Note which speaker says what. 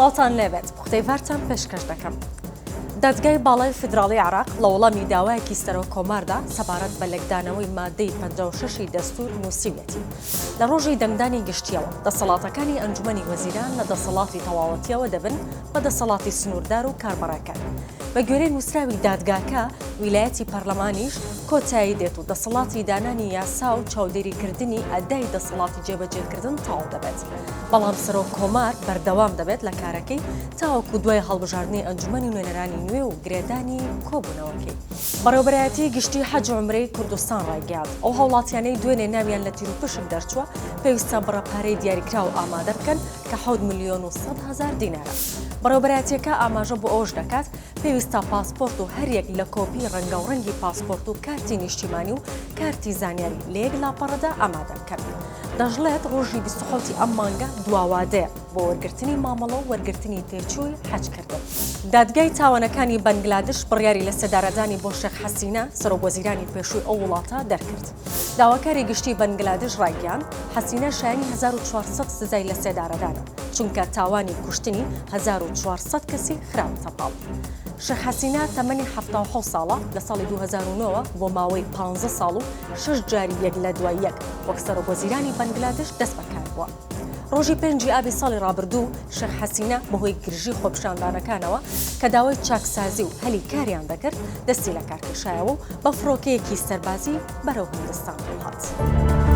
Speaker 1: سڵاوتان لێبێت پوختەی ڤارتان پێشکەش دەکەم. دادگای باڵای فیدراڵی عێراق لە وەڵامی داوایەکی سەرۆک کۆماردا سەبارەت بە لێکدانەوەی مادەی 56 ی دەستوور نووسیویەتی لە ڕۆژی دەنگدانی گشتیەوە دەسەڵاتەکانی ئەنجومەنی وەزیران لە دەسەڵاتی تەواوەتیەوە دەبن بە دەسەڵاتی سنووردار و کاربەڕێکەر. بە گوێرەی نووسراوی دادگاکە، ویلایەتی پەرلەمانیش کۆتایی دێت و دەسەڵاتی دانانی یاسا و چاودێریکردنی ئەدای دەسەڵاتی جێبەجێکردن تەواو دەبێت، بەڵام سەرۆک کۆمار بەردەوام دەبێت لە کارەکەی تاوەکو دوای هەڵبژاردنی ئەنجومەنی نوێنەرانی نوێ و گرێدانی کۆبوونەوەکەی. بەڕێوەبەرایەتی گشتی حەج و عومرەی کوردستان ڕایگەیاند، ئەو هاوڵاتیانەی دوێنێ ناویان لە تیروپشک دەرچووە، پێویستە بڕە پارەی دیاریکراو ئامادە بکەن کە 7,100,000 دینارە. بەڕێوەبەرایەتییەکە ئاماژە بۆ ئەوەش دەکات، پێویستە پاسپۆرت و هەریەک لە کۆپی ڕەنگاوڕەنگی پاسپۆرت و کارتی نیشتیمانی و کارتی زانیاری لە یەک لاپەڕەدا ئامادە بکەن. دەشڵێت، ڕۆژی 27 ی ئەم مانگە دواوادەیە بۆ وەرگرتنی مامەڵە و وەرگرتنی تێچووی حەجکردن. دادگای تاوانەکانی بەنگلادش بڕیاری لەسێدارەدانی بۆ شێخ حەسینە، سەرۆکوەزیرانی پێشووی ئەو وڵاتە دەرکرد. داواکاری گشتی بەنگلادش ڕایگەیاند، حەسینە شایەنی 1400 سزای لەسێدارەدانە، چونکە تاوانی کوشتنی 1400 کەسی خراوەتە پاڵ. شێخ حەسینە تەمەنی 77 ساڵە، لە ساڵی 2009 ەوە بۆ ماوەی 15 ساڵ و شەش جاری یەک لە دوای یەک وەک سەرۆکوەزیرانی بەنگلادش دەستبەکار بووە. ڕۆژی پێنجی ئابی ساڵی ڕابردوو شێخ حەسینە بەهۆی گرژی خۆپیشاندانەکانەوە کە داوای چاکسازی و هەلی کاریان دەکرد دەستی لەکارکێشایەوە و بە فڕۆکەیەکی سەربازی بەرەو هندستان هەڵهات.